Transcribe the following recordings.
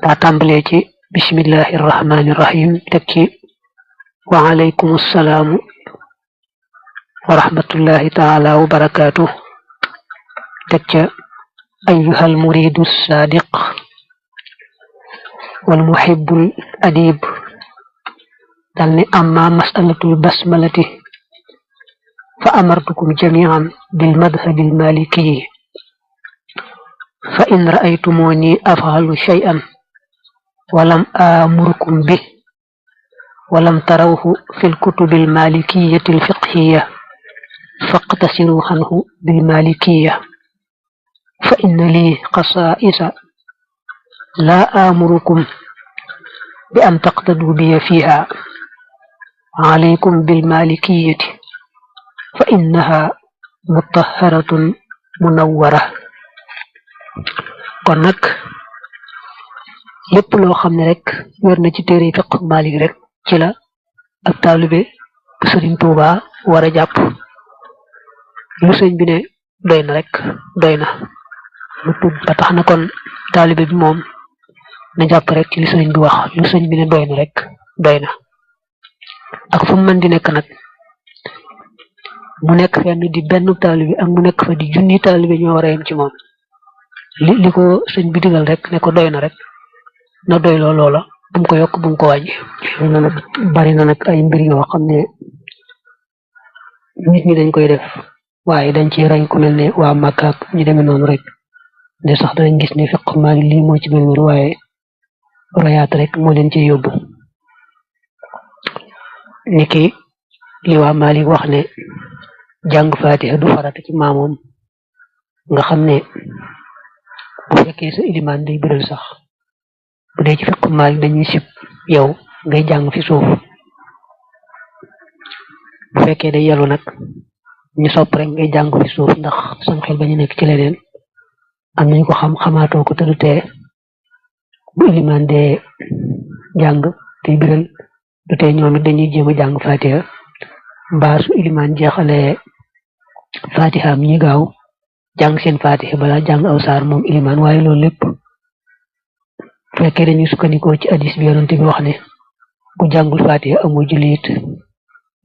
daa tàmbalee ci bismillahi rahmani rahim teg ci wa alaykum assalaamu wa rahmatullahi taala wa barakaatu teg ca ayyuhal muridu sadiq wal muhibbul adib dal ne amma masalatul basmalati fa amartukum jami'an bil madhabil maliki fa in ra'aytumuni af'alu shay'an ولم آمركم به ولم تروه في الكتب المالكية الفقهية فاقتصروا عنه بالمالكية فإن لي خصائص لا آمركم بأن تقتدوا بي فيها عليكم بالمالكية فإنها مطهرة منورة كونك lépp loo xam ne rek wér na ci téere fiq Malik rek ci la ak taalibe bu Sëriñ Tuuba war a jàpp lu sëñ bi ne doy na rek doy na lu tub ba tax na kon taalibe bi moom na jàpp rek ci li sëriñ bi wax lu sëñ bi ne doy na rek doy na ak fu mu mën di nekk nag mu nekk fenn di benn taalibe ak mu nekk fa di junni taalibe ñoo war a yem ci moom li ko sëñ bi digal rek ne ko doy na rek na doy loola bu mu ko yokk bu mu ko wàññi bari na nag ay mbir yoo xam ne nit ñi dañ koy def waaye dañ ci rañ ku mel ne waa Makka ak ñu demee noonu rek ne sax danañ gis ne fiq Maalik lii moo ci mel noonu waaye royaat rek moo leen ci yóbbu niki li waa Maalik wax ne jàng Faatiha du farata ci maamoom nga xam ne bu fekkee sa ilimaan day biral sax bu dee ci fiq Maalik dañuy sib yow ngay jàng fi suuf bu fekkee day yelu nag ñu sopp rek ngay jàng fi suuf ndax sam xel bañu nekk ci leneen am nañu ko xam xamaatoo ko te du tee bu ilimaan dee jàng te biral du tee ñoom it dañuy jéem a jàng Fatiha mbaa su ilimaan jeexalee Fatiha am ñi gaaw jàng seen Fatiha balaa jàng aw saar moom ilimaan waaye loolu lépp fekkee dañuy sukkandikoo ci hadis bi yonent bi wax ne ku jàngul Fatiha amul julli it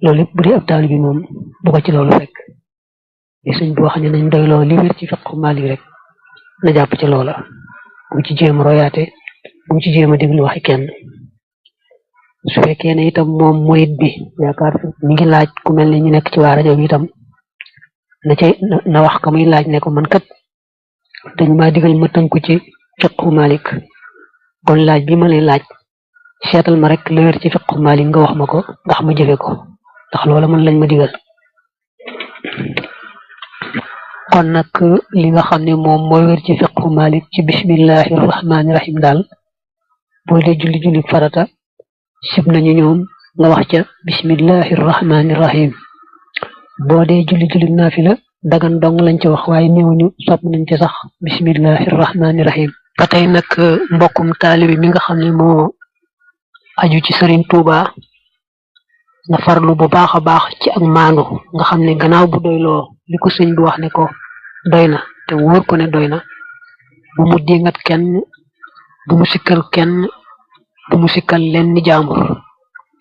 loolu lépp bu dee ab taalibe bi moom bu ko ci loolu fekk li sëñ bi wax ne nañ doy loo li wér ci fiqhu Maalik rek na jàpp ci loola bu ci jéem a royaate bu ci jéem a déglu waxi kenn su fekkee ne itam moom murid bi yaakaar mi ngi laaj ku mel ne ñu nekk ci waa rajo bi itam na wax ka muy laaj ne ko man kat dañ maa digal ma tënku ci fiqhu Maalik kon laaj bi ma lay laaj seetal ma rek la wér ci fiqhu Maalik nga wax ma ko ndax ma jëfe ko ndax loola man lañ ma digal kon nag li nga xam ne moom mooy wér ci fiqhu Maalik ci bismillahi rahmaani rahim daal boo dee julli farata sib nañu ñoom nga wax ca bismillahi rahmaani rahim boo dee julli naafila dagan dong lañ ci wax waaye néewuñu sopp nañ ci sax bismillahi rahmaani rahim ba tey nag mbokkum taalibi mi nga xam ne moo aju ci Sëriñ Tuuba na farlu bu baax a baax ci ak maandu nga xam ne gannaaw bu doyloo li ko sëñ bi wax ne ko doy na te wóor ko ne doy na bu mu dingat kenn bu mu sikkal kenn bu mu sikkal leen ni jaambur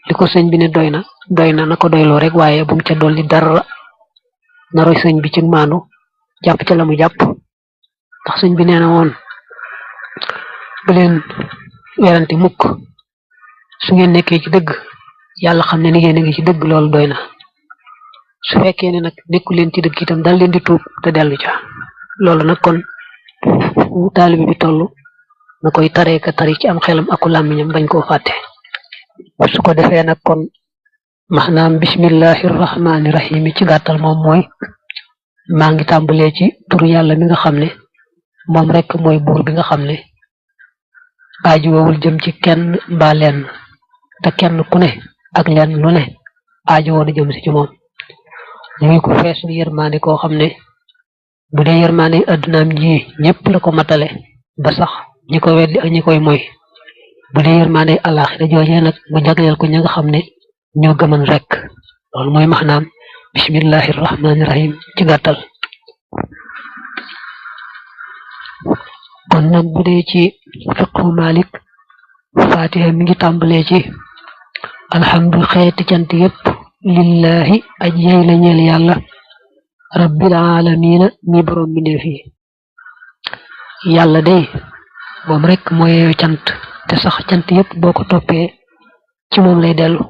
li ko sëñ bi ne doy na na ko doyloo rek waaye bu mu ca dolli dara na roy sëñ bi ci maandu jàpp ca la mu jàpp ndax sëñ bi nee na woon bu leen werante mukk su ngeen nekkee ci dëgg yàlla xam ne ni ngeen a ngi ci dëgg loolu doy na su fekkee ne nag nekku leen ci dëgg itam dal leen di tuub te dellu ca loolu nag kon fu taalibe bi toll na koy taree ka tari ci am xelam aku làmmiñam bañ koo fàtte su ko defee nag kon maanaam bismillahi rahmaani rahim ci gàttal moom mooy maa ngi tàmbalee ci turu yàlla mi nga xam ne moom rek mooy buur bi nga xam ne aaju wowul jëm ci kenn mbaa lenn te kenn ku ne ak lenn lu ne aaju woon a jëm si ci moom muy ko feesu yërmande koo xam ne bu dee yërmande addunaam ji ñëpp la ko matale ba sax ñi ko weddi ak ñi koy moy bu dee yërmande àllaaxira joojee nag mu jagleel ko ña nga xam ne ñoo gëman rek loolu mooy maanaam bismillahi rahmaani rahim ci gàttal kon nag bu dee ci fiqhu malik fatiha mi ngi tàmbalee ci alhamdu xeeti cant yépp lillahi aj yey la ñeel yàlla rabbil alamina mi borom mbindeef yi yàlla day moom rek mooy cant te sax cant yépp boo ko toppee ci moom lay dellu